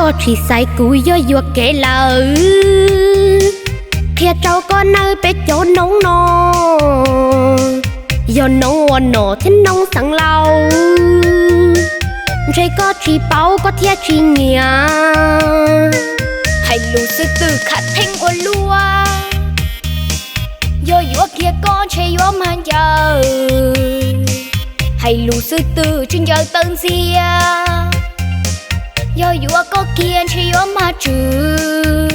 Koj tsis xaiv kuv yog yuam kev lawm, qhia rau koj nawb peb cov noob no, yog noob ua nom thiab noob xeev laus, ntshe koj tsis paub koj thiaj tsis nyiam. Hais lus xwb twm khav theeb ua luaj, yog yuav kiag koj ntshe yuav mag ncaws. Hais lus xwb twm tsis ncaws taw ntxiag, yog yuav koj kiag ntshe yuav mag tswv.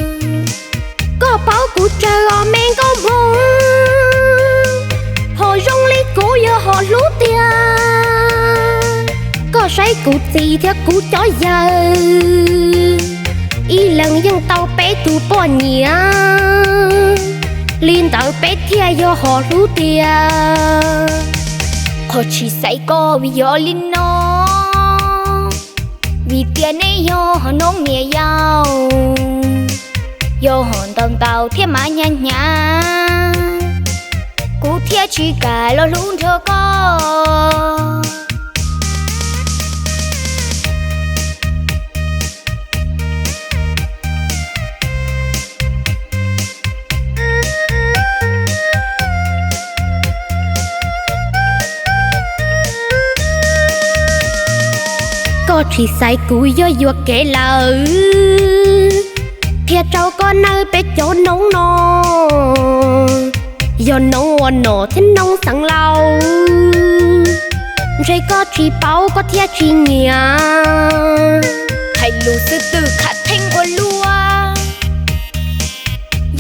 Koj paub kuv tsawg os me nkauj Hmoob, ho zoo li kuv yog ho hlub tiag. Koj saib kuv txiv thiab kuv cov yawg, ib leeg yeej tau peb tus poj niam, li ntawd peb thiaj yog ho hlub tiag. Qhov tsis xaiv koj vim yog li no, vim tias nej yog ho noob niam yau, yog ho ntaus ntaus thiab mas hnyav hnyav, kuv thiaj tsis kam los hlub nrog koj. Koj tsis xaiv kuv yog yuam kev lawm, qhia rau koj nawb peb cov noob no, yog noob ua nom thiab noob xeev laus, ntshe koj tsis paub koj thiaj tsis nyiam. Hais lus xwb twm khav theeb ua luaj,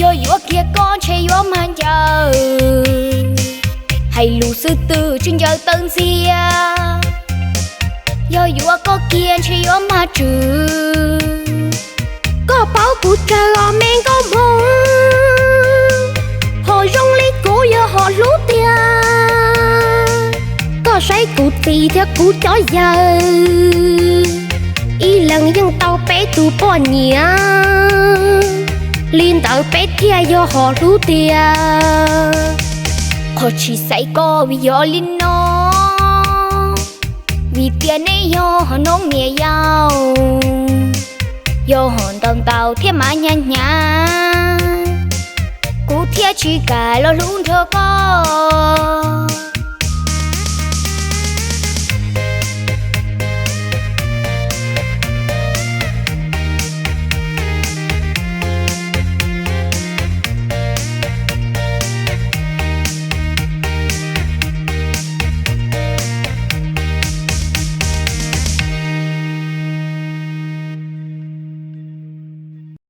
yog yuav kiag koj ntshe yuav mag ncaws. Hais lus xwb twm tsis ncaws taw ntxiag, yog yuav koj kiag ntshe yuav mag tswv. Koj paub kuv tsawg os me nkauj Hmoob, ho zoo li kuv yog ho hlub tiag. Koj saib kuv txiv thiab kuv cov yawg, ib leeg yeej tau peb tus poj niam, li ntawd peb thiaj yog ho hlub tiag. Qhov tsis xaiv koj vim yog li no, vim tias nej yog ho noob niam yau, yog ho ntaus ntaus thiab mas hnyav hnyav, kuv thiaj tsis kam los hlub nrog koj.